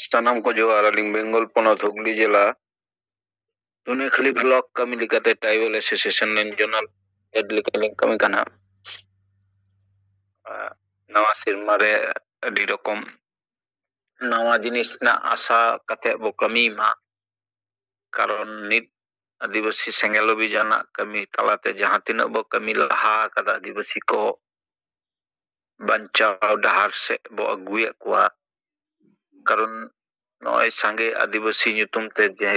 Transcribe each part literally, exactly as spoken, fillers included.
ᱥᱟᱱᱟᱢ ᱠᱚ ᱡᱚᱦᱟᱨ᱾ ᱟᱹᱞᱤᱧ ᱵᱮᱝᱜᱚᱞ ᱯᱚᱱᱚᱛ ᱦᱩᱜᱽᱞᱤ ᱡᱮᱞᱟ ᱫᱩᱱᱤᱭᱟᱹᱠᱷᱟᱹᱞᱤ ᱵᱞᱚᱠ ᱠᱟᱹᱢᱤ ᱞᱮᱠᱟᱛᱮ ᱴᱨᱟᱭᱵᱟᱞ ᱮᱥᱳᱥᱤᱭᱮᱥᱚᱱ ᱨᱮᱱ ᱡᱚᱱᱟᱞ ᱦᱮᱰ ᱞᱮᱠᱟᱞᱤᱧ ᱠᱟᱹᱢᱤ ᱠᱟᱱᱟ᱾ ᱟᱨ ᱱᱟᱣᱟ ᱥᱮᱨᱢᱟ ᱨᱮ ᱟᱹᱰᱤ ᱨᱚᱠᱚᱢ ᱱᱟᱣᱟ ᱡᱤᱱᱤᱥ ᱨᱮᱱᱟᱜ ᱟᱥᱟ ᱠᱟᱛᱮ ᱵᱚ ᱠᱟᱹᱢᱤ ᱢᱟ᱾ ᱠᱟᱨᱚᱱ ᱱᱤᱛ ᱟᱹᱫᱤᱵᱟᱹᱥᱤ ᱥᱮᱸᱜᱮᱞ ᱚᱵᱷᱤᱡᱟᱱᱟᱜ ᱠᱟᱹᱢᱤ ᱛᱟᱞᱟᱛᱮ ᱡᱟᱦᱟᱸ ᱛᱤᱱᱟᱹᱜ ᱵᱚ ᱠᱟᱹᱢᱤ ᱞᱟᱦᱟ ᱟᱠᱟᱫᱟ, ᱟᱹᱫᱤᱵᱟᱹᱥᱤ ᱠᱚ ᱵᱟᱧᱪᱟᱣ ᱰᱟᱦᱟᱨ ᱥᱮᱫ ᱵᱚ ᱟᱹᱜᱩᱭᱮᱫ ᱠᱚᱣᱟ᱾ ᱠᱟᱨᱚᱱ ᱱᱚᱜᱼᱚᱭ ᱥᱟᱸᱜᱮ ᱟᱹᱫᱤᱵᱟᱹᱥᱤ ᱧᱩᱛᱩᱢ ᱛᱮ ᱡᱮ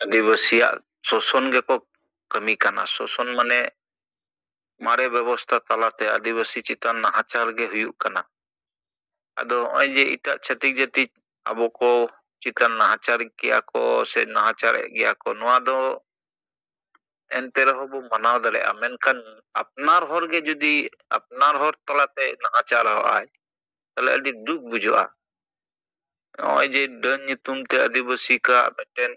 ᱟᱹᱫᱤᱵᱟᱹᱥᱤᱭᱟᱜ ᱥᱳᱥᱚᱱ ᱜᱮᱠᱚ ᱠᱟᱹᱢᱤ ᱠᱟᱱᱟ᱾ ᱥᱳᱥᱚᱱ ᱢᱟᱱᱮ ᱢᱟᱨᱮ ᱵᱮᱵᱚᱥᱛᱷᱟ ᱛᱟᱞᱟᱛᱮ ᱟᱹᱫᱤᱵᱟᱹᱥᱤ ᱪᱮᱛᱟᱱ ᱱᱟᱦᱟᱪᱟᱨ ᱜᱮ ᱦᱩᱭᱩᱜ ᱠᱟᱱᱟ᱾ ᱟᱫᱚ ᱱᱚᱜᱼᱚᱭ ᱡᱮ ᱮᱴᱟᱜ ᱪᱷᱟᱹᱛᱤᱠ ᱡᱟᱹᱛᱤ ᱟᱵᱚ ᱠᱚ ᱪᱮᱛᱟᱱ ᱱᱟᱦᱟᱪᱟᱨ ᱜᱮᱭᱟ ᱠᱚ ᱥᱮ ᱱᱟᱦᱟᱪᱟᱨᱮᱫ ᱜᱮᱭᱟ ᱠᱚ, ᱱᱚᱣᱟ ᱫᱚ ᱮᱱᱛᱮ ᱨᱮᱦᱚᱸ ᱵᱚ ᱢᱟᱱᱟᱣ ᱫᱟᱲᱮᱭᱟᱜᱼᱟ᱾ ᱢᱮᱱᱠᱷᱟᱱ ᱟᱯᱱᱟᱨ ᱦᱚᱲ ᱜᱮ ᱡᱩᱫᱤ ᱟᱯᱱᱟᱨ ᱦᱚᱲ ᱛᱟᱞᱟᱛᱮ ᱱᱟᱦᱟᱪᱟᱨᱚᱜᱼᱟᱭ, ᱛᱟᱦᱞᱮ ᱟᱹᱰᱤ ᱫᱩᱠ ᱵᱩᱡᱷᱟᱹᱜᱼᱟ᱾ ᱱᱚᱜᱼᱚᱭ ᱡᱮ ᱰᱟᱹᱱ ᱧᱩᱛᱩᱢ ᱛᱮ ᱟᱹᱫᱤᱵᱟᱹᱥᱤ ᱠᱚᱣᱟᱜ ᱢᱤᱫᱴᱮᱱ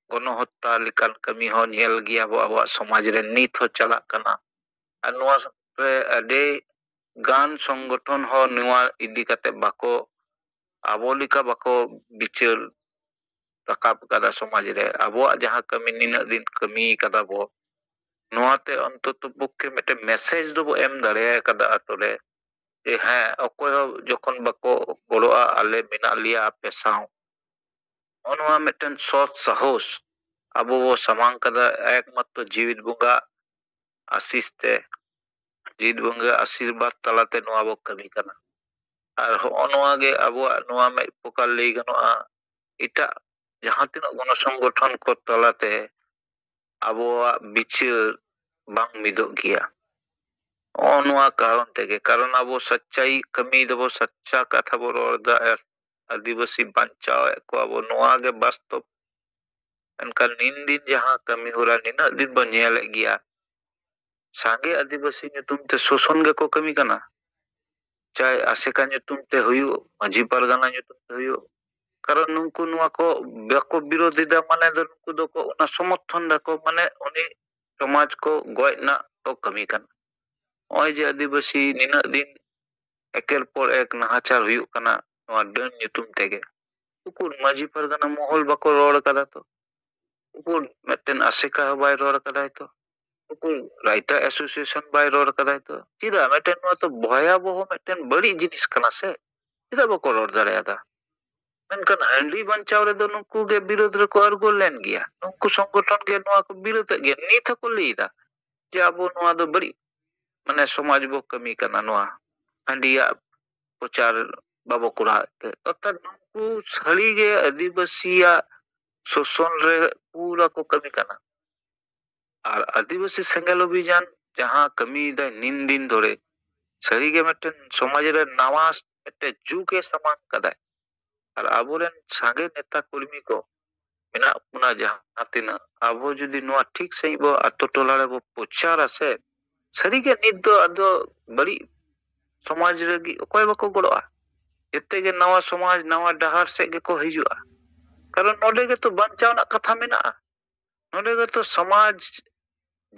ᱜᱚᱱᱚᱦᱚᱛᱟ ᱞᱮᱠᱟᱱ ᱠᱟᱹᱢᱤ ᱦᱚᱸ ᱧᱮᱞ ᱜᱮᱭᱟ ᱵᱚ ᱟᱵᱚᱣᱟᱜ ᱥᱚᱢᱟᱡᱽ ᱨᱮ ᱱᱤᱛ ᱦᱚᱸ ᱪᱟᱞᱟᱜ ᱠᱟᱱᱟ᱾ ᱟᱨ ᱱᱚᱣᱟ ᱨᱮ ᱟᱹᱰᱤ ᱜᱟᱱ ᱥᱚᱝᱜᱚᱴᱷᱚᱱ ᱦᱚᱸ ᱱᱚᱣᱟ ᱤᱫᱤ ᱠᱟᱛᱮ ᱵᱟᱠᱚ, ᱟᱵᱚ ᱞᱮᱠᱟ ᱵᱟᱠᱚ ᱵᱤᱪᱟᱹᱨ ᱨᱟᱠᱟᱵ ᱠᱟᱫᱟ ᱥᱚᱢᱟᱡᱽ ᱨᱮ᱾ ᱟᱵᱚᱣᱟᱜ ᱡᱟᱦᱟᱸ ᱠᱟᱹᱢᱤ ᱱᱤᱱᱟᱹᱜ ᱫᱤᱱ ᱠᱟᱹᱢᱤ ᱠᱟᱫᱟ ᱵᱚ, ᱱᱚᱣᱟᱛᱮ ᱚᱱᱛᱚᱛᱚ ᱯᱚᱠᱠᱷᱮ ᱢᱤᱫᱴᱮᱱ ᱢᱮᱥᱮᱡᱽ ᱫᱚᱵᱚ ᱮᱢ ᱫᱟᱲᱮ ᱠᱟᱫᱟ ᱟᱛᱳ ᱨᱮ, ᱡᱮ ᱦᱮᱸ, ᱚᱠᱚᱭ ᱦᱚᱸ ᱡᱚᱠᱷᱚᱱ ᱵᱟᱠᱚ ᱜᱚᱲᱚᱜᱼᱟ, ᱟᱞᱮ ᱢᱮᱱᱟᱜ ᱞᱮᱭᱟ ᱟᱯᱮ ᱥᱟᱶ᱾ ᱱᱚᱜᱼᱚ ᱱᱚᱣᱟ ᱢᱤᱫᱴᱮᱱ ᱥᱚᱛ ᱥᱟᱦᱚᱥ ᱟᱵᱚ ᱵᱚ ᱥᱟᱢᱟᱝ ᱠᱟᱫᱟ ᱮᱠᱢᱟᱛᱨᱚ ᱡᱤᱣᱤᱫ ᱵᱚᱸᱜᱟ ᱟᱥᱤᱥ ᱛᱮ᱾ ᱡᱤᱣᱤᱫ ᱵᱚᱸᱜᱟ ᱟᱥᱤᱨᱵᱟᱫᱽ ᱛᱟᱞᱟᱛᱮ ᱱᱚᱣᱟ ᱵᱚ ᱠᱟᱹᱢᱤ ᱠᱟᱱᱟ᱾ ᱟᱨ ᱦᱚᱸᱜᱼᱚ ᱱᱚᱣᱟ ᱜᱮ ᱟᱵᱚᱣᱟᱜ ᱱᱚᱣᱟ ᱢᱤᱫ ᱯᱨᱚᱠᱟᱨ ᱞᱟᱹᱭ ᱜᱟᱱᱚᱜᱼᱟ, ᱮᱴᱟᱜ ᱡᱟᱦᱟᱸ ᱛᱤᱱᱟᱹᱜ ᱜᱚᱱᱚ ᱥᱚᱝᱜᱚᱴᱷᱚᱱ ᱠᱚ ᱛᱟᱞᱟᱛᱮ ᱟᱵᱚᱣᱟᱜ ᱵᱤᱪᱟᱹᱨ ᱵᱟᱝ ᱢᱤᱫᱚᱜ ᱜᱮᱭᱟ᱾ ᱱᱚᱜᱼᱚ ᱱᱚᱣᱟ ᱠᱟᱨᱚᱱ ᱛᱮᱜᱮ, ᱠᱟᱨᱚᱱ ᱟᱵᱚ ᱥᱟᱪᱪᱟᱭ ᱠᱟᱹᱢᱤ ᱫᱟᱵᱚ, ᱥᱟᱪᱪᱟ ᱠᱟᱛᱷᱟ ᱵᱚ ᱨᱚᱲ ᱮᱫᱟ, ᱟᱨ ᱟᱹᱫᱤᱵᱟᱹᱥᱤ ᱵᱟᱧᱪᱟᱣᱮᱫ ᱠᱚᱣᱟ ᱵᱚ, ᱱᱚᱣᱟ ᱜᱮ ᱵᱟᱥᱛᱚᱵ᱾ ᱢᱮᱱᱠᱷᱟᱱ ᱱᱤᱱ ᱫᱤᱱ ᱡᱟᱦᱟᱸ ᱠᱟᱹᱢᱤ ᱦᱚᱨᱟ ᱱᱤᱱᱟᱹᱜ ᱫᱤᱱ ᱵᱚ ᱧᱮᱞᱮᱫ ᱜᱮᱭᱟ, ᱥᱟᱸᱜᱮ ᱟᱹᱫᱤᱵᱟᱹᱥᱤ ᱧᱩᱛᱩᱢ ᱛᱮ ᱥᱳᱥᱚᱱ ᱜᱮᱠᱚ ᱠᱟᱹᱢᱤ ᱠᱟᱱᱟ᱾ ᱪᱟᱦᱮ ᱟᱥᱮᱠᱟ ᱧᱩᱛᱩᱢ ᱛᱮ ᱦᱩᱭᱩᱜ, ᱢᱟᱹᱡᱷᱤ ᱯᱟᱨᱜᱟᱱᱟ ᱧᱩᱛᱩᱢ ᱛᱮ ᱦᱩᱭᱩᱜ, ᱠᱟᱨᱚᱱ ᱱᱩᱠᱩ ᱱᱚᱣᱟ ᱠᱚ ᱵᱟᱠᱚ ᱵᱤᱨᱳᱫᱷ ᱮᱫᱟ, ᱢᱟᱱᱮ ᱫᱚ ᱱᱩᱠᱩ ᱫᱚᱠᱚ ᱚᱱᱟ ᱥᱚᱢᱚᱨᱛᱷᱚᱱ ᱫᱟᱠᱚ, ᱢᱟᱱᱮ ᱩᱱᱤ ᱥᱚᱢᱟᱡᱽ ᱠᱚ ᱜᱚᱡ ᱨᱮᱱᱟᱜ ᱠᱚ ᱠᱟᱹᱢᱤ ᱠᱟᱱᱟ᱾ ᱱᱚᱜᱼᱚᱭ ᱡᱮ ᱟᱹᱫᱤᱵᱟᱹᱥᱤ ᱱᱤᱱᱟᱹᱜ ᱫᱤᱱ ᱮᱠᱮᱨ ᱯᱚᱨ ᱮᱠ ᱱᱟᱦᱟᱪᱟᱨ ᱦᱩᱭᱩᱜ ᱠᱟᱱᱟ ᱱᱚᱣᱟ ᱰᱟᱹᱱ ᱧᱩᱛᱩᱢ ᱛᱮᱜᱮ, ᱩᱠᱩᱨ ᱢᱟᱹᱡᱷᱤ ᱯᱟᱨᱜᱟᱱᱟ ᱢᱚᱦᱚᱞ ᱵᱟᱠᱚ ᱨᱚᱲ ᱠᱟᱫᱟ ᱛᱚ? ᱩᱠᱩᱨ ᱢᱤᱫᱴᱮᱱ ᱟᱥᱮᱠᱟ ᱦᱚᱸ ᱵᱟᱭ ᱨᱚᱲ ᱠᱟᱫᱟᱭ ᱛᱚ? ᱩᱠᱩᱨ ᱨᱟᱭᱴᱟᱨ ᱮᱥᱳᱥᱤᱭᱮᱥᱚᱱ ᱵᱟᱭ ᱨᱚᱲ ᱠᱟᱫᱟᱭ ᱛᱚ? ᱪᱮᱫᱟᱜ ᱢᱤᱫᱴᱮᱱ ᱱᱚᱣᱟ ᱛᱚ ᱵᱷᱚᱭᱟᱵᱚᱦᱚ ᱢᱤᱫᱴᱮᱱ ᱵᱟᱹᱲᱤᱡ ᱡᱤᱱᱤᱥ ᱠᱟᱱᱟ ᱥᱮ? ᱪᱮᱫᱟᱜ ᱵᱟᱠᱚ ᱨᱚᱲ ᱫᱟᱲᱮᱭᱟᱫᱟ? ᱢᱮᱱᱠᱷᱟᱱ ᱦᱟᱺᱰᱤ ᱵᱟᱧᱪᱟᱣ ᱨᱮᱫᱚ ᱱᱩᱠᱩ ᱜᱮ ᱵᱤᱨᱳᱫᱷ ᱨᱮᱠᱚ ᱟᱬᱜᱚ ᱞᱮᱱ ᱜᱮᱭᱟ᱾ ᱱᱩᱠᱩ ᱥᱚᱝᱜᱚᱴᱷᱚᱱ ᱜᱮ ᱱᱚᱣᱟ ᱠᱚ ᱵᱤᱨᱳᱫᱷ ᱮᱫ ᱜᱮᱭᱟ᱾ ᱱᱤᱛ ᱦᱚᱸᱠᱚ ᱞᱟᱹᱭ ᱮᱫᱟ ᱡᱮ ᱟᱵᱚ ᱱᱚᱣᱟ ᱫᱚ ᱵᱟᱹᱲᱤᱡ, ᱢᱟᱱᱮ, ᱥᱚᱢᱟᱡᱽ ᱵᱚ ᱠᱟᱹᱢᱤ ᱠᱟᱱᱟ, ᱱᱚᱣᱟ ᱦᱟᱺᱰᱤᱭᱟᱜ ᱯᱨᱚᱪᱟᱨ ᱵᱟᱵᱚ ᱠᱚᱨᱟᱣ ᱮᱫ ᱛᱮ᱾ ᱚᱨᱛᱷᱟᱛ ᱱᱩᱠᱩ ᱥᱟᱹᱨᱤ ᱜᱮ ᱟᱹᱫᱤᱵᱟᱹᱥᱤᱭᱟᱜ ᱥᱳᱥᱚᱱ ᱨᱮ ᱯᱩᱨᱟ ᱠᱚ ᱠᱟᱹᱢᱤ ᱠᱟᱱᱟ᱾ ᱟᱨ ᱟᱹᱫᱤᱵᱟᱹᱥᱤ ᱥᱮᱸᱜᱮᱞ ᱚᱵᱷᱤᱡᱟᱱ ᱡᱟᱦᱟᱸ ᱠᱟᱹᱢᱤᱭᱮᱫᱟᱭ ᱱᱤᱱ ᱫᱤᱱ ᱫᱷᱚᱨᱮ, ᱥᱟᱹᱨᱤᱜᱮ ᱢᱤᱫᱴᱮᱱ ᱥᱚᱢᱟᱡᱽ ᱨᱮ ᱱᱟᱣᱟ ᱢᱤᱫᱴᱮᱱ ᱡᱩᱜᱽ ᱮ ᱥᱟᱢᱟᱝ ᱠᱟᱫᱟᱭ᱾ ᱟᱨ ᱟᱵᱚᱨᱮᱱ ᱥᱟᱸᱜᱮ ᱱᱮᱛᱟ ᱠᱚᱨᱢᱤ ᱠᱚ ᱢᱮᱱᱟᱜ ᱵᱚᱱᱟ ᱡᱟᱦᱟᱸ ᱛᱤᱱᱟᱹᱜ, ᱟᱵᱚ ᱡᱩᱫᱤ ᱱᱚᱣᱟ ᱴᱷᱤᱠ ᱥᱟᱺᱦᱤᱡ ᱵᱚ ᱟᱛᱳ ᱴᱚᱞᱟ ᱨᱮᱵᱚ ᱯᱨᱚᱪᱟᱨᱟ ᱥᱮ, ᱥᱟᱹᱨᱤᱜᱮ ᱱᱤᱛ ᱫᱚ ᱟᱫᱚ ᱵᱟᱹᱲᱤᱡ ᱥᱚᱢᱟᱡᱽ ᱞᱟᱹᱜᱤᱫ ᱚᱠᱚᱭ ᱵᱟᱠᱚ ᱜᱚᱲᱚᱜᱼᱟ᱾ ᱡᱮᱛᱮ ᱜᱮ ᱱᱟᱣᱟ ᱥᱚᱢᱟᱡᱽ, ᱱᱟᱣᱟ ᱰᱟᱦᱟᱨ ᱥᱮᱫ ᱜᱮᱠᱚ ᱦᱤᱡᱩᱜᱼᱟ᱾ ᱠᱟᱨᱚᱱ ᱱᱚᱰᱮ ᱜᱮᱛᱚ ᱵᱟᱧᱪᱟᱣ ᱨᱮᱱᱟᱜ ᱠᱟᱛᱷᱟ ᱢᱮᱱᱟᱜᱼᱟ, ᱱᱚᱰᱮ ᱜᱮᱛᱚ ᱥᱚᱢᱟᱡᱽ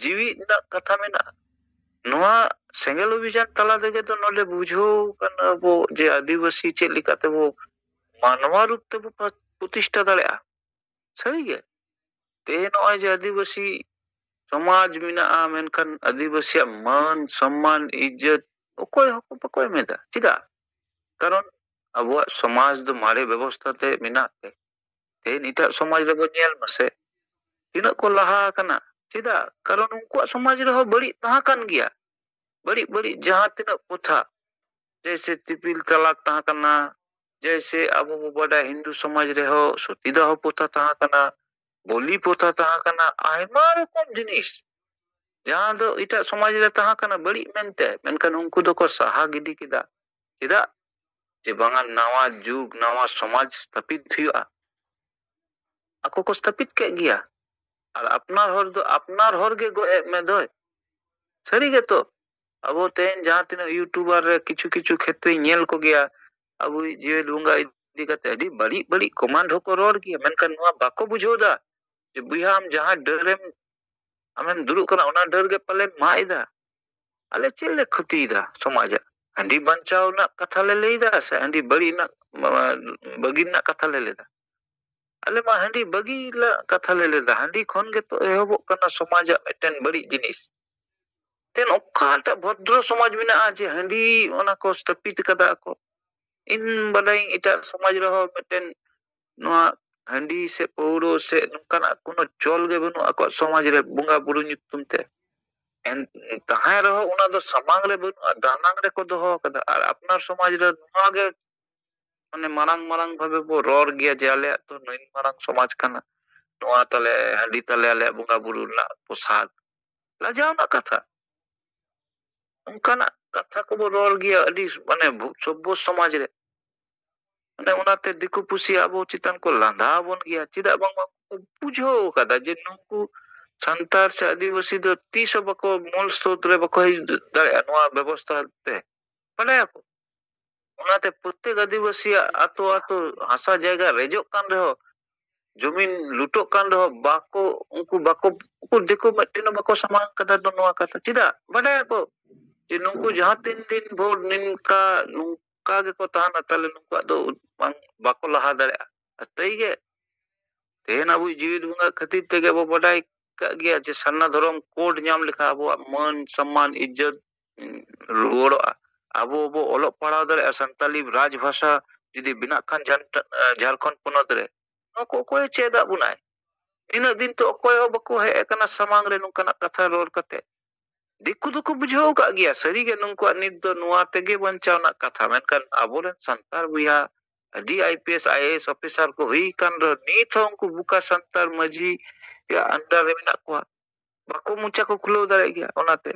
ᱡᱤᱣᱤ ᱨᱮᱱᱟᱜ ᱠᱟᱛᱷᱟ ᱢᱮᱱᱟᱜᱼᱟ᱾ ᱱᱚᱣᱟ ᱥᱮᱸᱜᱮᱞ ᱚᱵᱷᱤᱡᱟᱱ ᱛᱟᱞᱟ ᱛᱮᱜᱮ ᱫᱚ ᱱᱚᱰᱮ ᱵᱩᱡᱷᱟᱹᱣ ᱠᱟᱱᱟ ᱵᱚ ᱡᱮ ᱟᱹᱫᱤᱵᱟᱹᱥᱤ ᱪᱮᱫ ᱞᱮᱠᱟ ᱛᱮᱵᱚ ᱢᱟᱱᱣᱟ ᱨᱩᱯ ᱛᱮᱵᱚ ᱯᱨᱚᱛᱤᱥᱴᱷᱟ ᱫᱟᱲᱮᱭᱟᱜᱼᱟ᱾ ᱥᱟᱹᱨᱤᱜᱮ, ᱛᱮᱦᱮᱧ ᱱᱚᱜᱼᱚᱭ ᱡᱮ ᱟᱹᱫᱤᱵᱟᱹᱥᱤ ᱥᱚᱢᱟᱡᱽ ᱢᱮᱱᱟᱜᱼᱟ, ᱢᱮᱱᱠᱷᱟᱱ ᱟᱹᱫᱤᱵᱟᱹᱥᱤᱭᱟᱜ ᱢᱟᱹᱱ, ᱥᱚᱢᱢᱟᱱ, ᱤᱡᱽᱡᱚᱛ ᱚᱠᱚᱭ ᱦᱚᱸ ᱵᱟᱠᱚ ᱮᱢ ᱮᱫᱟ᱾ ᱪᱮᱫᱟᱜ? ᱠᱟᱨᱚᱱ ᱟᱵᱚᱣᱟᱜ ᱥᱚᱢᱟᱡᱽ ᱫᱚ ᱢᱟᱨᱮ ᱵᱮᱵᱚᱥᱛᱷᱟ ᱛᱮ ᱢᱮᱱᱟᱜ ᱛᱮ, ᱛᱮᱦᱮᱧ ᱮᱴᱟᱜ ᱥᱚᱢᱟᱡᱽ ᱨᱮᱵᱚ ᱧᱮᱞ ᱢᱟᱥᱮ, ᱛᱤᱱᱟᱹᱜ ᱠᱚ ᱞᱟᱦᱟ ᱟᱠᱟᱱᱟ᱾ ᱪᱮᱫᱟᱜ? ᱠᱟᱨᱚᱱ ᱩᱱᱠᱩᱣᱟᱜ ᱥᱚᱢᱟᱡᱽ ᱨᱮᱦᱚᱸ ᱵᱟᱹᱲᱤᱡ ᱛᱟᱦᱮᱸ ᱠᱟᱱ ᱜᱮᱭᱟ᱾ ᱵᱟᱹᱲᱤᱡ ᱵᱟᱹᱲᱤᱡ ᱡᱟᱦᱟᱸ ᱛᱤᱱᱟᱹᱜ ᱯᱨᱚᱛᱷᱟ, ᱡᱮᱭᱥᱮ ᱛᱤᱯᱤᱞ ᱛᱟᱞᱟᱠ ᱛᱟᱦᱮᱸ ᱠᱟᱱᱟ, ᱡᱮᱭᱥᱮ ᱟᱵᱚ ᱵᱚ ᱵᱟᱰᱟᱭ ᱦᱤᱱᱫᱩ ᱥᱚᱢᱟᱡᱽ ᱨᱮᱦᱚᱸ ᱥᱚᱛᱤᱫᱟᱦᱚ ᱯᱨᱚᱛᱷᱟ ᱛᱟᱦᱮᱸ ᱠᱟᱱᱟ, ᱵᱚᱞᱤ ᱯᱨᱚᱛᱷᱟ ᱛᱟᱦᱮᱸ ᱠᱟᱱᱟ, ᱟᱭᱢᱟ ᱨᱚᱠᱚᱢ ᱡᱤᱱᱤᱥ ᱡᱟᱦᱟᱸ ᱫᱚ ᱮᱴᱟᱜ ᱥᱚᱢᱟᱡᱽ ᱨᱮ ᱛᱟᱦᱮᱸ ᱠᱟᱱᱟ ᱵᱟᱹᱲᱤᱡ ᱢᱮᱱᱛᱮ, ᱢᱮᱱᱠᱷᱟᱱ ᱩᱱᱠᱩ ᱫᱚᱠᱚ ᱥᱟᱦᱟ ᱜᱤᱰᱤ ᱠᱮᱫᱟ᱾ ᱪᱮᱫᱟᱜ? ᱡᱮ ᱵᱟᱝᱟ, ᱱᱟᱣᱟ ᱡᱩᱜᱽ, ᱱᱟᱣᱟ ᱥᱚᱢᱟᱡᱽ ᱥᱛᱷᱟᱯᱤᱛ ᱦᱩᱭᱩᱜᱼᱟ᱾ ᱟᱠᱚ ᱠᱚ ᱥᱛᱷᱟᱯᱤᱛ ᱠᱮᱫ ᱜᱮᱭᱟ᱾ ᱟᱨ ᱟᱯᱱᱟᱨ ᱦᱚᱲ ᱫᱚ ᱟᱯᱱᱟᱨ ᱦᱚᱲ ᱜᱮ ᱜᱚᱡ ᱮᱫ ᱢᱮ ᱫᱚᱭ᱾ ᱥᱟᱹᱨᱤ ᱜᱮᱛᱚ, ᱟᱵᱚ ᱛᱮᱦᱮᱧ ᱡᱟᱦᱟᱸ ᱛᱤᱱᱟᱹᱜ ᱤᱭᱩᱴᱩᱵᱟᱨ ᱨᱮ ᱠᱤᱪᱷᱩ ᱠᱤᱪᱷᱩ ᱠᱷᱮᱛᱨᱮᱧ ᱧᱮᱞ ᱠᱚᱜᱮᱭᱟ, ᱟᱵᱚᱭᱤᱡ ᱡᱤᱣᱮᱫ ᱵᱚᱸᱜᱟ ᱤᱫᱤ ᱠᱟᱛᱮ ᱟᱹᱰᱤ ᱵᱟᱹᱲᱤᱡ ᱵᱟᱹᱲᱤᱡ ᱠᱚᱢᱟᱱᱰ ᱦᱚᱸᱠᱚ ᱨᱚᱲ ᱜᱮᱭᱟ, ᱢᱮᱱᱠᱷᱟᱱ ᱱᱚᱣᱟ ᱵᱟᱠᱚ ᱵᱩᱡᱷᱟᱹᱣ ᱫᱟ ᱡᱮ ᱵᱚᱭᱦᱟ, ᱟᱢ ᱡᱟᱦᱟᱸ ᱰᱟᱹᱨᱮᱢ, ᱟᱢᱮᱢ ᱫᱩᱲᱩᱵ ᱠᱟᱱᱟ, ᱚᱱᱟ ᱰᱟᱹᱨ ᱜᱮ ᱯᱟᱞᱮᱢ ᱢᱟᱜ ᱮᱫᱟ᱾ ᱟᱞᱮ ᱪᱮᱫ ᱞᱮ ᱠᱷᱚᱛᱤᱭᱮᱫᱟ ᱥᱚᱢᱟᱡᱟᱜ? ᱦᱟᱺᱰᱤ ᱵᱟᱧᱪᱟᱣ ᱨᱮᱱᱟᱜ ᱠᱟᱛᱷᱟ ᱞᱮ ᱞᱟᱹᱭ ᱮᱫᱟ ᱥᱮ ᱦᱟᱺᱰᱤ ᱵᱟᱹᱲᱤᱡ ᱨᱮᱱᱟᱜ, ᱵᱟᱹᱜᱤ ᱨᱮᱱᱟᱜ ᱠᱟᱛᱷᱟ ᱞᱮ ᱞᱟᱹᱭ ᱮᱫᱟ? ᱟᱞᱮ ᱢᱟ ᱦᱟᱺᱰᱤ ᱵᱟᱹᱜᱤ ᱨᱮᱱᱟᱜ ᱠᱟᱛᱷᱟ ᱞᱮ ᱞᱟᱹᱭ ᱮᱫᱟ᱾ ᱦᱟᱺᱰᱤ ᱠᱷᱚᱱ ᱜᱮᱛᱚ ᱮᱦᱚᱵᱚᱜ ᱠᱟᱱᱟ ᱥᱚᱢᱟᱡᱟᱜ ᱢᱤᱫᱴᱮᱱ ᱵᱟᱹᱲᱤᱡ ᱡᱤᱱᱤᱥ᱾ ᱛᱮᱱ ᱚᱠᱟᱴᱟᱜ ᱵᱷᱚᱫᱨᱚ ᱥᱚᱢᱟᱡᱽ ᱢᱮᱱᱟᱜᱼᱟ ᱡᱮ ᱦᱟᱺᱰᱤ ᱚᱱᱟ ᱠᱚ ᱥᱛᱷᱟᱯᱤᱛ ᱠᱟᱫᱟ ᱠᱚ? ᱤᱧ ᱵᱟᱰᱟᱭᱟᱹᱧ ᱮᱴᱟᱜ ᱥᱚᱢᱟᱡᱽ ᱨᱮᱦᱚᱸ ᱢᱤᱫᱴᱮᱱ ᱱᱚᱣᱟ ᱦᱟᱺᱰᱤ ᱥᱮ ᱯᱟᱹᱣᱨᱟᱹ ᱥᱮ ᱱᱚᱝᱠᱟᱱᱟᱜ ᱠᱳᱱᱳ ᱪᱚᱞ ᱜᱮ ᱵᱟᱹᱱᱩᱜ ᱟᱠᱚᱣᱟᱜ ᱥᱚᱢᱟᱡᱽ ᱨᱮ ᱵᱚᱸᱜᱟ ᱵᱩᱨᱩ ᱧᱩᱛᱩᱢ ᱛᱮ᱾ ᱮᱱ-, ᱛᱟᱦᱮᱸ ᱨᱮᱦᱚᱸ ᱚᱱᱟ ᱫᱚ ᱥᱟᱢᱟᱝ ᱨᱮ ᱵᱟᱹᱱᱩᱜᱼᱟ, ᱫᱟᱱᱟᱝ ᱨᱮᱠᱚ ᱫᱚᱦᱚ ᱟᱠᱟᱫᱟ᱾ ᱟᱨ ᱟᱯᱱᱟᱨ ᱥᱚᱢᱟᱡᱽ ᱨᱮ ᱱᱚᱣᱟ ᱜᱮ ᱢᱟᱱᱮ ᱢᱟᱨᱟᱝ ᱢᱟᱨᱟᱝ ᱵᱷᱟᱵᱮ ᱵᱚ ᱨᱚᱲ ᱜᱮᱭᱟ ᱡᱮ ᱟᱞᱮᱭᱟᱜ ᱫᱚ ᱱᱩᱱ ᱢᱟᱨᱟᱝ ᱥᱚᱢᱟᱡᱽ ᱠᱟᱱᱟ, ᱱᱚᱣᱟ ᱛᱟᱞᱮ ᱦᱟᱺᱰᱤ ᱛᱟᱞᱮ ᱟᱞᱮᱭᱟᱜ ᱵᱚᱸᱜᱟ ᱵᱩᱨᱩ ᱨᱮᱱᱟᱜ ᱯᱳᱥᱟᱠ᱾ ᱞᱟᱡᱟᱣ ᱨᱮᱱᱟᱜ ᱠᱟᱛᱷᱟ᱾ ᱚᱱᱠᱟᱱᱟᱜ ᱠᱟᱛᱷᱟ ᱠᱚᱵᱚ ᱨᱚᱲ ᱜᱮᱭᱟ ᱟᱹᱰᱤ ᱢᱟᱱᱮ ᱵᱷᱩ-, ᱥᱚᱵᱵᱷᱚ ᱥᱚᱢᱟᱡᱽ ᱨᱮ᱾ ᱢᱟᱱᱮ ᱚᱱᱟᱛᱮ ᱫᱤᱠᱩ ᱯᱩᱥᱤ ᱟᱵᱚ ᱪᱮᱛᱟᱱ ᱠᱚ ᱞᱟᱸᱫᱟ ᱟᱵᱚᱱ ᱜᱮᱭᱟ᱾ ᱪᱮᱫᱟᱜ ᱵᱟᱝᱢᱟ ᱠᱚ ᱵᱩᱡᱷᱟᱹᱣ ᱠᱟᱫᱟ ᱡᱮ ᱱᱩᱠᱩ ᱥᱟᱱᱛᱟᱲ ᱥᱮ ᱟᱹᱫᱤᱵᱟᱹᱥᱤ ᱫᱚ ᱛᱤᱥ ᱦᱚᱸ ᱵᱟᱠᱚ ᱢᱩᱞ ᱥᱨᱳᱛ ᱨᱮ ᱵᱟᱠᱚ ᱦᱮᱡ ᱫᱟᱲᱮᱭᱟᱜᱼᱟ ᱱᱚᱣᱟ ᱵᱮᱵᱚᱥᱛᱷᱟ ᱛᱮ᱾ ᱵᱟᱰᱟᱭᱟᱠᱚ᱾ ᱚᱱᱟᱛᱮ ᱯᱨᱚᱛᱮᱠ ᱟᱹᱫᱤᱵᱟᱹᱥᱤᱭᱟᱜ ᱟᱛᱳ ᱟᱛᱳ ᱦᱟᱥᱟ ᱡᱟᱭᱜᱟ ᱨᱮᱡᱚᱜ ᱠᱟᱱ ᱨᱮᱦᱚᱸ, ᱡᱚᱢᱤᱱ ᱞᱩᱴᱚᱜ ᱠᱟᱱ ᱨᱮᱦᱚᱸ, ᱵᱟᱠᱚ, ᱩᱱᱠᱩ ᱵᱟᱠᱚ, ᱩᱱᱠᱩ ᱫᱤᱠᱩ ᱢᱤᱫᱴᱮᱱ ᱦᱚᱸ ᱵᱟᱠᱚ ᱥᱟᱢᱟᱝ ᱠᱟᱫᱟ ᱫᱚ ᱱᱚᱣᱟ ᱠᱟᱛᱷᱟ᱾ ᱪᱮᱫᱟᱜ? ᱵᱟᱰᱟᱭᱟᱠᱚ ᱡᱮ ᱱᱩᱠᱩ ᱡᱟᱦᱟᱸ ᱛᱤᱱ ᱫᱤᱱ ᱵᱷᱳᱨ ᱱᱤᱝᱠᱟ, ᱱᱚᱝᱠᱟ ᱜᱮᱠᱚ ᱛᱟᱦᱮᱱᱟ, ᱛᱟᱦᱞᱮ ᱱᱩᱠᱩᱣᱟᱜ ᱫᱚ ᱵᱟᱝ, ᱵᱟᱠᱚ ᱞᱟᱦᱟ ᱫᱟᱲᱮᱭᱟᱜᱼᱟ᱾ ᱟᱥᱛᱮᱭ ᱜᱮ ᱛᱮᱦᱮᱧ ᱟᱵᱚ ᱡᱤᱣᱤᱫ ᱵᱚᱸᱜᱟ ᱠᱷᱟᱹᱛᱤᱨ ᱛᱮᱜᱮ ᱵᱚ ᱵᱟᱰᱟᱭ ᱠᱟᱜ ᱜᱮᱭᱟ ᱡᱮ ᱥᱟᱨᱱᱟ ᱫᱷᱚᱨᱚᱢ ᱠᱳᱰ ᱧᱟᱢ ᱞᱮᱠᱷᱟᱱ ᱟᱵᱚᱣᱟᱜ ᱢᱟᱹᱱ, ᱥᱚᱢᱢᱟᱱ, ᱤᱡᱽᱡᱚᱛ, ᱩᱸ, ᱨᱩᱣᱟᱹᱲᱚᱜᱼᱟ᱾ ᱟᱵᱚ ᱵᱚ ᱚᱞᱚᱜ ᱯᱟᱲᱦᱟᱣ ᱫᱟᱲᱮᱭᱟᱜᱼᱟ, ᱥᱟᱱᱛᱟᱞᱤ ᱨᱟᱡᱽ ᱵᱷᱟᱥᱟ ᱡᱩᱫᱤ ᱵᱮᱱᱟᱜ ᱠᱷᱟᱱ ᱡᱷᱟᱱ-, ᱡᱷᱟᱲᱠᱷᱚᱸᱰ ᱯᱚᱱᱚᱛ ᱨᱮ, ᱱᱚᱣᱟ ᱠᱚ ᱚᱠᱚᱭᱮ ᱪᱮᱫ ᱟᱫ ᱵᱚᱱᱟᱭ? ᱤᱱᱟᱹᱜ ᱫᱤᱱ ᱛᱚ ᱚᱠᱚᱭ ᱦᱚᱸ ᱵᱟᱠᱚ ᱦᱮᱡ ᱟᱠᱟᱱᱟ ᱥᱟᱢᱟᱝ ᱨᱮ ᱱᱚᱝᱠᱟᱱᱟᱜ ᱠᱟᱛᱷᱟ ᱨᱚᱲ ᱠᱟᱛᱮ᱾ ᱫᱤᱠᱩ ᱫᱚᱠᱚ ᱵᱩᱡᱷᱟᱹᱣ ᱟᱠᱟᱫ ᱜᱮᱭᱟ, ᱥᱟᱹᱨᱤᱜᱮ ᱱᱩᱠᱩᱣᱟᱜ ᱱᱤᱛ ᱫᱚ ᱱᱚᱣᱟ ᱛᱮᱜᱮ ᱵᱟᱧᱪᱟᱣ ᱨᱮᱱᱟᱜ ᱠᱟᱛᱷᱟ, ᱢᱮᱱᱠᱷᱟᱱ ᱟᱵᱚᱨᱮᱱ ᱥᱟᱱᱛᱟᱲ ᱵᱚᱭᱦᱟ ᱟᱹᱰᱤ I P S, I A S officer ᱠᱚ ᱦᱩᱭ ᱟᱠᱟᱱ ᱨᱮᱦᱚᱸ ᱱᱤᱛ ᱦᱚᱸ ᱩᱱᱠᱩ ᱵᱩᱠᱟ ᱥᱟᱱᱛᱟᱲ ᱢᱟᱹᱡᱷᱤ ᱟᱱᱰᱟᱨ ᱨᱮ ᱢᱮᱱᱟᱜ ᱠᱚᱣᱟ, ᱵᱟᱠᱚ ᱢᱚᱪᱟ ᱠᱚ ᱠᱷᱩᱞᱟᱹᱣ ᱫᱟᱲᱮᱭᱟᱜ ᱜᱮᱭᱟ᱾ ᱚᱱᱟᱛᱮ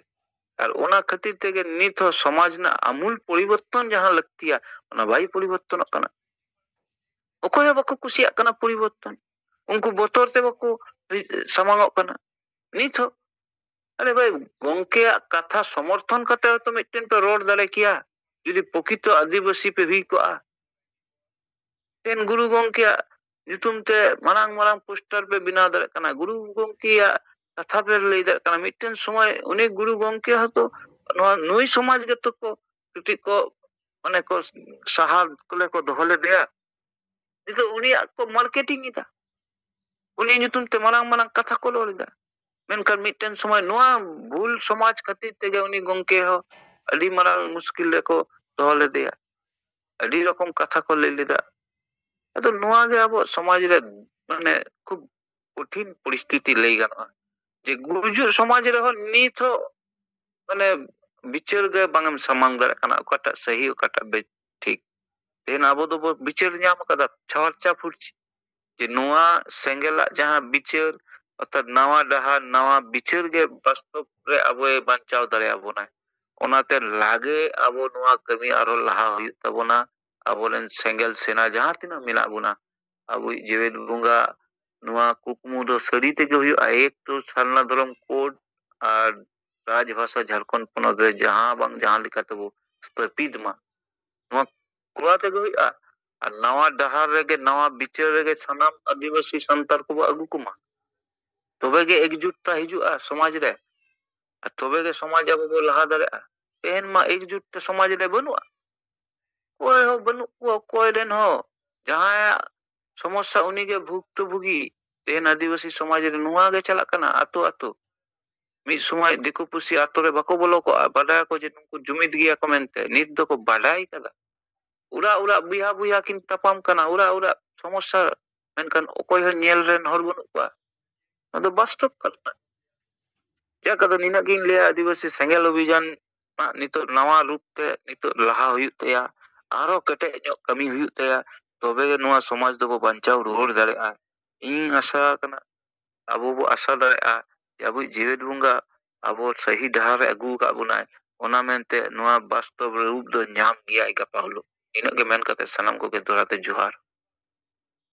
ᱟᱨ ᱚᱱᱟ ᱠᱷᱟᱹᱛᱤᱨ ᱛᱮᱜᱮ ᱱᱤᱛ ᱦᱚᱸ ᱥᱚᱢᱟᱡᱽ ᱨᱮᱱᱟᱜ ᱟᱢᱩᱞ ᱯᱚᱨᱤᱵᱚᱨᱛᱚᱱ ᱡᱟᱦᱟᱸ ᱞᱟᱹᱠᱛᱤᱭᱟ, ᱚᱱᱟ ᱵᱟᱭ ᱯᱚᱨᱤᱵᱚᱨᱛᱚᱱᱚᱜ ᱠᱟᱱᱟ᱾ ᱚᱠᱚᱭ ᱦᱚᱸ ᱵᱟᱠᱚ ᱠᱩᱥᱤᱭᱟᱜ ᱠᱟᱱᱟ ᱯᱚᱨᱤᱵᱚᱨᱛᱚᱱ, ᱩᱱᱠᱩ ᱵᱚᱛᱚᱨ ᱛᱮ ᱵᱟᱠᱚ ᱥᱟᱢᱟᱝᱚᱜ ᱠᱟᱱᱟ ᱱᱤᱛ ᱦᱚᱸ᱾ ᱟᱨᱮ ᱵᱷᱟᱭ, ᱜᱚᱝᱠᱮᱭᱟᱜ ᱠᱟᱛᱷᱟ ᱥᱚᱢᱚᱨᱛᱷᱚᱱ ᱠᱟᱛᱮ ᱦᱚᱸᱛᱚ ᱢᱤᱫᱴᱮᱱ ᱯᱮ ᱨᱚᱲ ᱫᱟᱲᱮ ᱠᱮᱭᱟ, ᱡᱩᱫᱤ ᱯᱨᱚᱠᱤᱛᱚ ᱟᱹᱫᱤᱵᱟᱹᱥᱤ ᱯᱮ ᱦᱩᱭ ᱠᱚᱜᱼᱟ᱾ ᱛᱮᱱ ᱜᱩᱨᱩ ᱜᱚᱝᱠᱮᱭᱟᱜ ᱧᱩᱛᱩᱢ ᱛᱮ ᱢᱟᱨᱟᱝ ᱢᱟᱨᱟᱝ ᱯᱳᱥᱴᱟᱨ ᱯᱮ ᱵᱮᱱᱟᱣ ᱫᱟᱲᱮᱭᱟᱜ ᱠᱟᱱᱟ, ᱜᱩᱨᱩ ᱜᱚᱝᱠᱮᱭᱟᱜ ᱠᱟᱛᱷᱟ ᱯᱮ ᱞᱟᱹᱭ ᱫᱟᱲᱮᱭᱟᱜ ᱠᱟᱱᱟ᱾ ᱢᱤᱫᱴᱮᱱ ᱥᱚᱢᱚᱭ ᱩᱱᱤ ᱜᱩᱨᱩ ᱜᱚᱝᱠᱮ ᱦᱚᱸᱛᱚ ᱱᱚᱣᱟ ᱱᱩᱭ ᱥᱚᱢᱟᱡᱽ ᱜᱮᱛᱚ ᱠᱚ ᱠᱟᱹᱴᱤᱡ ᱠᱚ, ᱢᱟᱱᱮ ᱠᱚ ᱥᱟᱦᱟ ᱠᱚᱞᱮ ᱠᱚ ᱫᱚᱦᱚ ᱞᱮᱫᱮᱭᱟ᱾ ᱱᱤᱛᱚᱜ ᱩᱱᱤᱭᱟᱜ ᱠᱚ marketing ᱮᱫᱟ, ᱩᱱᱤ ᱧᱩᱛᱩᱢ ᱛᱮ ᱢᱟᱨᱟᱝ ᱢᱟᱨᱟᱝ ᱠᱟᱛᱷᱟ ᱠᱚ ᱨᱚᱲ ᱮᱫᱟ᱾ ᱢᱮᱱᱠᱷᱟᱱ ᱢᱤᱫᱴᱮᱱ ᱥᱚᱢᱚᱭ ᱱᱚᱣᱟ ᱵᱷᱩᱞ ᱥᱚᱢᱟᱡᱽ ᱠᱷᱟᱹᱛᱤᱨ ᱛᱮᱜᱮ ᱩᱱᱤ ᱜᱚᱝᱠᱮ ᱦᱚᱸ ᱟᱹᱰᱤ ᱢᱟᱨᱟᱝ ᱢᱩᱥᱠᱤᱞ ᱨᱮᱠᱚ ᱫᱚᱦᱚ ᱞᱮᱫᱮᱭᱟ᱾ ᱟᱹᱰᱤ ᱨᱚᱠᱚᱢ ᱠᱟᱛᱷᱟ ᱠᱚ ᱞᱟᱹᱭ ᱞᱮᱫᱟ᱾ ᱟᱫᱚ ᱱᱚᱣᱟ ᱜᱮ ᱟᱵᱚᱣᱟᱜ ᱥᱚᱢᱟᱡᱽ ᱨᱮ ᱢᱟᱱᱮ ᱠᱷᱩᱵ ᱠᱚᱴᱷᱤᱱ ᱯᱚᱨᱤᱥᱛᱷᱤᱛᱤ ᱞᱟᱹᱭ ᱜᱟᱱᱚᱜᱼᱟ, ᱡᱮ ᱜᱩᱡᱩᱜ ᱥᱚᱢᱟᱡᱽ ᱨᱮᱦᱚᱸ ᱱᱤᱛ ᱦᱚᱸ ᱢᱟᱱᱮ ᱵᱤᱪᱟᱹᱨ ᱜᱮ ᱵᱟᱝ ᱮᱢ ᱥᱟᱢᱟᱝ ᱫᱟᱲᱮᱭᱟᱜ ᱠᱟᱱᱟ, ᱚᱠᱟᱴᱟᱜ ᱥᱟᱹᱦᱤ, ᱚᱠᱟᱴᱟᱜ ᱵᱮ-, ᱴᱷᱤᱠ᱾ ᱛᱮᱦᱮᱧ ᱟᱵᱚ ᱫᱚᱵᱚ ᱵᱤᱪᱟᱹᱨ ᱧᱟᱢ ᱟᱠᱟᱫᱟ ᱯᱷᱟᱨᱪᱟ ᱯᱷᱩᱨᱪᱤ, ᱡᱮ ᱱᱚᱣᱟ ᱥᱮᱸᱜᱮᱞᱟᱜ ᱡᱟᱦᱟᱸ ᱵᱤᱪᱟᱹᱨ, ᱚᱨᱛᱷᱟᱛ ᱱᱟᱣᱟ ᱰᱟᱦᱟᱨ, ᱱᱟᱣᱟ ᱵᱤᱪᱟᱹᱨ ᱜᱮ ᱵᱟᱥᱛᱚᱵ ᱨᱮ ᱟᱵᱚᱭ ᱵᱟᱧᱪᱟᱣ ᱫᱟᱲᱮᱭᱟᱵᱚᱱᱟᱭ᱾ ᱚᱱᱟᱛᱮ ᱞᱟᱜᱮ ᱟᱵᱚ ᱱᱚᱣᱟ ᱠᱟᱹᱢᱤ ᱟᱨᱦᱚᱸ ᱞᱟᱦᱟ ᱦᱩᱭᱩᱜ ᱛᱟᱵᱚᱱᱟ᱾ ᱟᱵᱚᱨᱮᱱ ᱥᱮᱸᱜᱮᱞ ᱥᱮᱱᱟ ᱡᱟᱦᱟᱸ ᱛᱤᱱᱟᱹᱜ ᱢᱮᱱᱟᱜ ᱵᱚᱱᱟ, ᱟᱵᱚᱭᱤᱡ ᱡᱮᱣᱮᱫ ᱵᱚᱸᱜᱟ ᱱᱚᱣᱟ ᱠᱩᱠᱢᱩ ᱫᱚ ᱥᱟᱹᱨᱤ ᱛᱮᱜᱮ ᱦᱩᱭᱩᱜᱼᱟ᱾ ᱮᱠ ᱛᱚ ᱥᱟᱨᱱᱟ ᱫᱷᱚᱨᱚᱢ ᱠᱳᱰ ᱟᱨ ᱨᱟᱡᱽ ᱵᱷᱟᱥᱟ ᱡᱷᱟᱲᱠᱷᱚᱸᱰ ᱯᱚᱱᱚᱛ ᱨᱮ ᱡᱟᱦᱟᱸ ᱵᱟᱝ ᱡᱟᱦᱟᱸ ᱞᱮᱠᱟ ᱛᱮᱵᱚ ᱥᱛᱷᱟᱯᱤᱛ ᱢᱟ, ᱱᱚᱣᱟ ᱠᱚᱨᱟᱣ ᱛᱮᱜᱮ ᱦᱩᱭᱩᱜᱼᱟ᱾ ᱟᱨ ᱱᱟᱣᱟ ᱰᱟᱦᱟᱨ ᱨᱮᱜᱮ, ᱱᱟᱣᱟ ᱵᱤᱪᱟᱹᱨ ᱨᱮᱜᱮ ᱥᱟᱱᱟᱢ ᱟᱹᱫᱤᱵᱟᱹᱥᱤ ᱥᱟᱱᱛᱟᱲ ᱠᱚᱵᱚ ᱟᱹᱜᱩ ᱠᱚᱢᱟ, ᱛᱚᱵᱮ ᱜᱮ ᱮᱠᱡᱩᱴᱛᱟ ᱦᱤᱡᱩᱜᱼᱟ ᱥᱚᱢᱟᱡᱽ ᱨᱮ, ᱟᱨ ᱛᱚᱵᱮ ᱜᱮ ᱥᱚᱢᱟᱡᱽ ᱟᱵᱚ ᱵᱚ ᱞᱟᱦᱟ ᱫᱟᱲᱮᱭᱟᱜᱼᱟ᱾ ᱛᱮᱦᱮᱧ ᱢᱟ ᱮᱠᱡᱩᱴᱛᱟ ᱥᱚᱢᱟᱡᱽ ᱨᱮ ᱵᱟᱹᱱᱩᱜᱼᱟ, ᱚᱠᱚᱭ ᱦᱚᱸ ᱵᱟᱹᱱᱩᱜ ᱠᱚᱣᱟ, ᱚᱠᱚᱭ ᱨᱮᱱ ᱦᱚᱸ᱾ ᱡᱟᱦᱟᱸᱭᱟᱜ ᱥᱚᱢᱚᱥᱥᱟ ᱩᱱᱤᱜᱮ ᱵᱷᱩᱠᱛᱚ ᱵᱷᱩᱜᱤ᱾ ᱛᱮᱦᱮᱧ ᱟᱹᱫᱤᱵᱟᱹᱥᱤ ᱥᱚᱢᱟᱡᱽ ᱨᱮ ᱱᱚᱣᱟ ᱜᱮ ᱪᱟᱞᱟᱜ ᱠᱟᱱᱟ, ᱟᱛᱳ ᱟᱛᱳ᱾ ᱢᱤᱫ ᱥᱚᱢᱚᱭ ᱫᱤᱠᱩ ᱯᱩᱥᱤ ᱟᱛᱳ ᱨᱮ ᱵᱟᱠᱚ ᱵᱚᱞᱚ ᱠᱚᱜᱼᱟ, ᱵᱟᱰᱟᱭᱟᱠᱚ ᱡᱮ ᱱᱩᱠᱩ ᱡᱩᱢᱤᱫ ᱜᱮᱭᱟ ᱠᱚ ᱢᱮᱱᱛᱮ, ᱱᱤᱛ ᱫᱚᱠᱚ ᱵᱟᱰᱟᱭ ᱠᱟᱫᱟ᱾ ᱚᱲᱟᱜ ᱚᱲᱟᱜ ᱵᱚᱭᱦᱟ ᱵᱚᱭᱦᱟ ᱠᱤᱱ ᱛᱟᱯᱟᱢ ᱠᱟᱱᱟ, ᱚᱲᱟᱜ ᱚᱲᱟᱜ ᱥᱚᱢᱚᱥᱥᱟ, ᱢᱮᱱᱠᱷᱟᱱ ᱚᱠᱚᱭ ᱦᱚᱸ ᱧᱮᱞ ᱨᱮᱱ ᱦᱚᱲ ᱵᱟᱹᱱᱩᱜ ᱠᱚᱣᱟ᱾ ᱱᱚᱣᱟ ᱫᱚ ᱵᱟᱥᱛᱚᱵ ᱠᱟᱱᱟ᱾ ᱡᱟᱠ, ᱟᱫᱚ ᱱᱤᱱᱟᱹᱜ ᱜᱤᱧ ᱞᱟᱹᱭᱟ, ᱟᱹᱫᱤᱵᱟᱹᱥᱤ ᱥᱮᱸᱜᱮᱞ ᱚᱵᱷᱤᱡᱟᱱ ᱱᱤᱛᱚᱜ ᱱᱟᱣᱟ ᱨᱩᱯ ᱛᱮ ᱱᱤᱛᱚᱜ ᱞᱟᱦᱟ ᱦᱩᱭᱩᱜ ᱛᱟᱭᱟ, ᱟᱨᱦᱚᱸ ᱠᱮᱴᱮᱡ ᱧᱚᱜ ᱠᱟᱹᱢᱤ ᱦᱩᱭᱩᱜ ᱛᱟᱭᱟ, ᱛᱚᱵᱮ ᱜᱮ ᱱᱚᱣᱟ ᱥᱚᱢᱟᱡᱽ ᱫᱚᱵᱚ ᱵᱟᱧᱪᱟᱣ ᱨᱩᱣᱟᱹᱲ ᱫᱟᱲᱮᱭᱟᱜᱼᱟ᱾ ᱤᱧᱤᱧ ᱟᱥᱟ ᱟᱠᱟᱱᱟ, ᱟᱵᱚ ᱵᱚ ᱟᱥᱟ ᱫᱟᱲᱮᱭᱟᱜᱼᱟ ᱡᱮ ᱟᱵᱚᱭᱤᱡ ᱡᱮᱣᱮᱫ ᱵᱚᱸᱜᱟ ᱟᱵᱚ ᱥᱟᱹᱦᱤ ᱰᱟᱦᱟᱨ ᱨᱮ ᱟᱹᱜᱩ ᱟᱠᱟᱫ ᱵᱚᱱᱟᱭ, ᱚᱱᱟ ᱢᱮᱱᱛᱮ ᱱᱚᱣᱟ ᱵᱟᱥᱛᱚᱵ ᱨᱩᱯ ᱫᱚ ᱧᱟᱢ ᱜᱮᱭᱟᱭ ᱜᱟᱯᱟ ᱦᱤᱞᱳᱜ᱾ ᱤᱱᱟᱹᱜ ᱜᱮ ᱢᱮᱱ ᱠᱟᱛᱮ ᱥᱟᱱᱟᱢ ᱠᱚᱜᱮ ᱫᱚᱦᱲᱟ ᱛᱮ ᱡᱚᱦᱟᱨ᱾